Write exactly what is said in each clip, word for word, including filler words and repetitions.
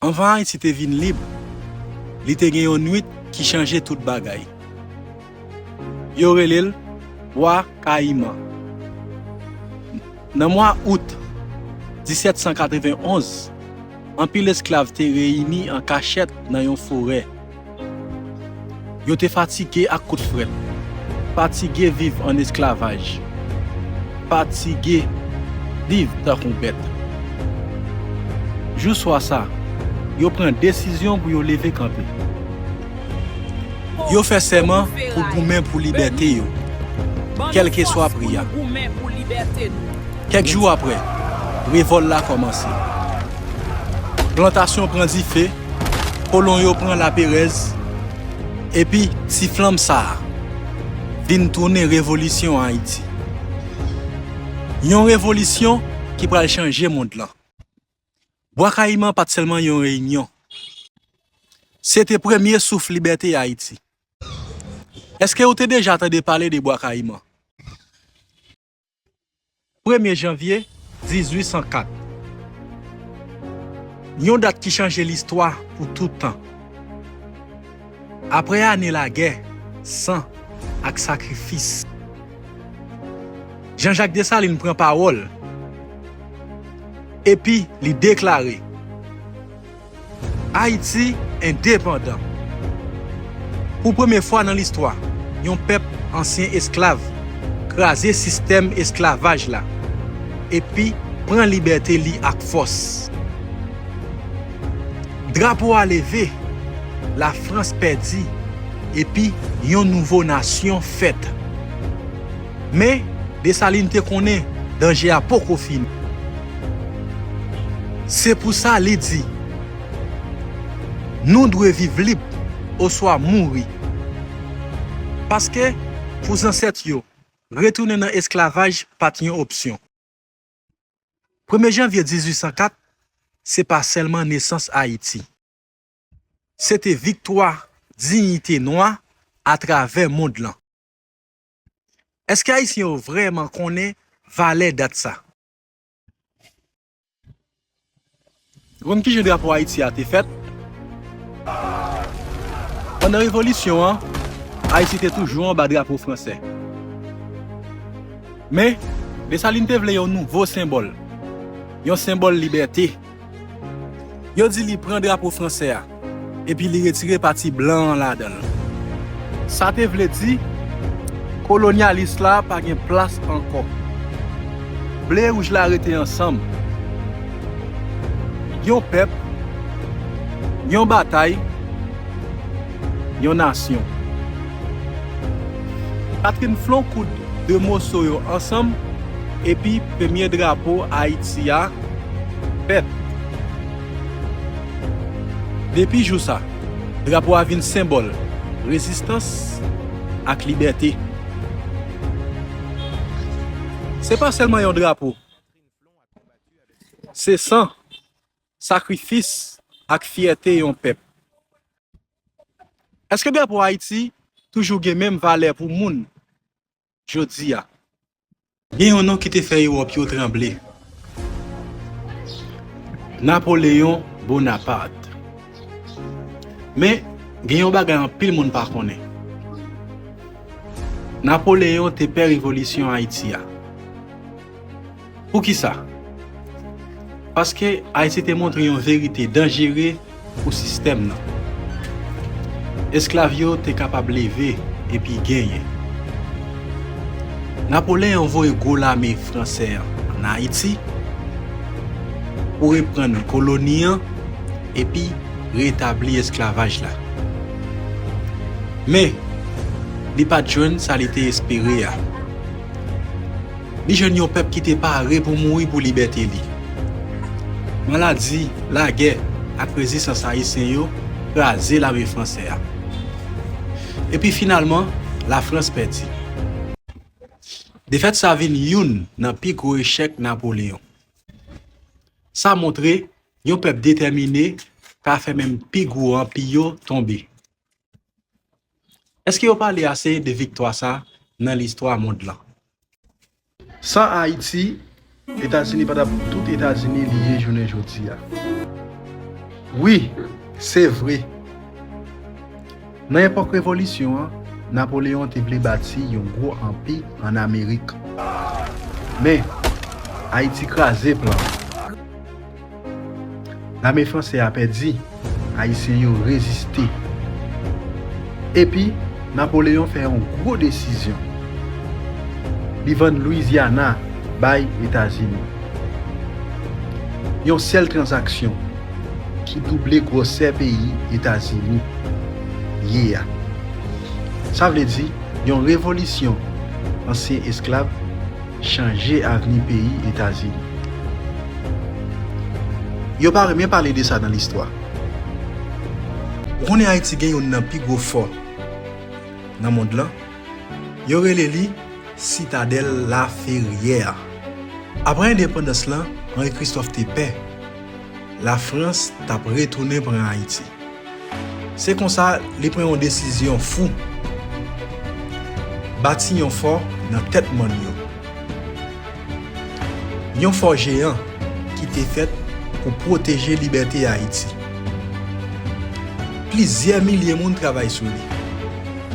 Anvan Ayiti te vin lib, li te gen yon nwit ki chanje tout bagay. Yo rele l Bwa Kayiman. Nan mwa out disèt san katrevenn onz, anpil esklav te reyini an kachèt nan yon forè. Yo te fatige ak kout frèt, fatige viv an esklavaj, fatige viv tankou bèt. Jou swa sa, yo pran desizyon pou yo leve kanpe. Yo fè sèman pou goumen pou libète yo, kèlkeswa pri a. Kèk jou apre, revòl la kòmanse. Plantasyon pran dife, kolon yo pran laperèz, epi ti flanm sa a vin tounen revolisyon Ayiti. Yon revolisyon ki pral chanje mond lan. Bwa Kayiman pa t sèlman yon reyinyon. Se te premye souf libète Ayiti. Èske ou te deja tande pale de Bwa Kayiman? Premye janvye dizuit san kat. Yon dat ki chanje listwa pou tout tan. Apre ane lagè, san ak sakrifis, Jean-Jacques Dessalines pran pawòl epi li deklare, Ayiti endepandan. Pou premye fwa nan listwa, yon pèp ansyen esklav kraze sistèm esklavaj la epi pran libète li ak fòs. Drapo a leve, Lafrans pèdi, epi yon nouvo nasyon fèt. Men, Desalin te konnen danje a poko fini. Se pou sa li di, nou dwe viv lib oswa mouri. Paske, pou zansèt yo, retounen nan esklavaj pa t yon opsyon. Premye janvye dizuit san kat, se pa sèlman nesans Ayiti. Se te viktwa diyite nwa atravè mond lan. Èske Ayisyen yo vrèman konnen valè dat sa? Ou konn kijan drapo Ayiti a te fèt? Pandan revolisyon an, Ayiti te toujou anba drapo fransè. Men, Desalin te vle yon nouvo senbòl, yon senbòl libète. Yo di li pran drapo fransè a, epi li retire pati blan an ladan l. Sa te vle di, kolonyalis la pa gen plas ankò. Ble e wouj la rete ansanm. Yon pèp, yon batay, yon nasyon. Catherine Flon koud de moso yo ansanm, epi premye drapo Ayiti a fèt. Depi jou sa, drapo a vin senbòl rezistans ak libète. Se pa sèlman yon drapo. Se san, sakrifis ak fyète yon pèp. Èske drapo Ayiti toujou gen menm valè pou moun jodi a? Gen yon non ki te fè Ewòp yo tranble. Napoleyon Bonaparte. Men, gen yon bagay anpil moun pa konnen. Napoleyon te pè revolisyon Ayiti a. Poukisa? Paske Ayiti te montre yon verite danjere pou sistèm nan. Esklav yo te kapab leve epi genyen. Napoleyon voye gwo lame fransè an ann Ayiti pou reprann koloni an epi retabli esklavaj la. Men, li pa t jwenn sa li te espere a. Li jwenn yon pèp ki te pare pou mouri pou libète li. Maladi, lagè, ak rezistans ayisyen yo kraze lame fransè a. Epi finalman, Lafrans pèdi. Defèt sa vin youn nan pi gwo echèk Napoleyon. Sa montre yon pèp detèmine ka fè menm pi gwo anpi yo tonbe. Èske yo pale ase de viktwa sa nan listwa mond lan? San Ayiti, Etazini pa t ap tout Etazini li ye jounen jodi a. Wi, se vre. Nan epòk revolisyon an, Napoleyon te vle bati yon gwo anpi ann Amerik. Men, Ayiti kraze plan an. Lame franse a pèdi, Ayisyen yo reziste. Epi, Napoleyon fè yon gwo desizyon. Li vann Lwizyana bay Etazini. Yon sèl tranzaksyon ki double gwosè peyi Etazini ye a. Sa vle di, yon revolisyon ansyen esklav chanje avni peyi Etazini. Yo pa renmen pale de sa nan listwa. Ou konnen Ayiti gen youn nan pi gwo fò nan mond lan? Yo rele li Sitadèl Laferyè. Apre endepandans lan, Henri Christophe te pè Lafrans t ap retounen pran Ayiti. Se konsa, li pran yon desizyon fou, bati yon fò nan tèt mòn yo. Yon fò jeyan ki te fèt pou pwoteje libète Ayiti. Plizyè milye moun travay sou li.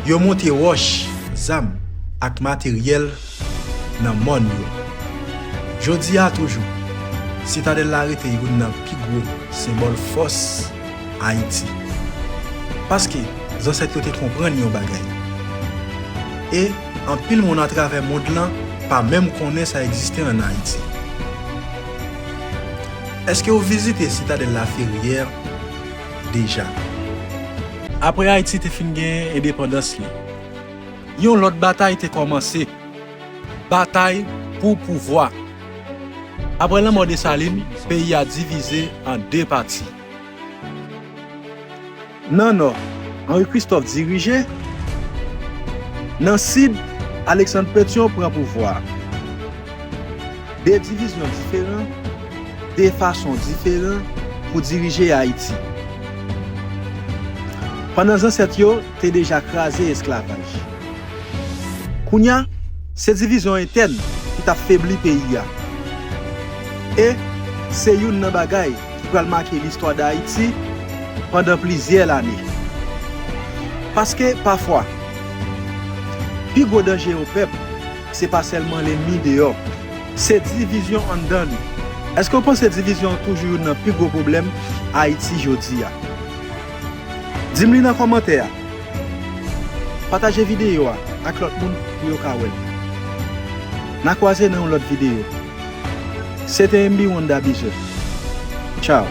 Yo monte wòch, zam, ak materyèl nan mòn yo. Jodi a toujou, Sitadèl la rete youn nan pi gwo senbòl fòs Ayiti. Paske zansèt yo te konprann yon bagay. E anpil moun atravè mond lan pa menm konnen sa egziste ann Ayiti. Èske w vizite Sitadèl Laferyè deja? Apre Ayiti te fin gen endepandans li, yon lòt batay te kòmanse. Batay pou pouvwa. Apre lanmò Desalin, peyi a divize an de pati. Nan nò, Henri Christophe dirije. Nan sid, Alexandre Pétion pran pouvwa a. De divizyon diferan, de fason diferan pou dirije Ayiti. Pandan zansèt yo te deja kraze esklavaj. Kounye a, se divizyon entèn ki t ap febli peyi a. E se youn nan bagay ki pral make listwa Dayiti pandan plizyè lane. Paske, pafwa, pi gwo danje yon pèp, se pa sèlman lènmi deyò, se divizyon anndan li. Èske w panse divizyon an toujou youn nan pi gwo pwoblèm Ayiti jodi a? Di m li nan kòmantè a. Pataje videyo a ak lòt moun pou yo ka wè l. N a kwaze nan yon lòt videyo. Se te M B Wonder Bizè. Tchaw.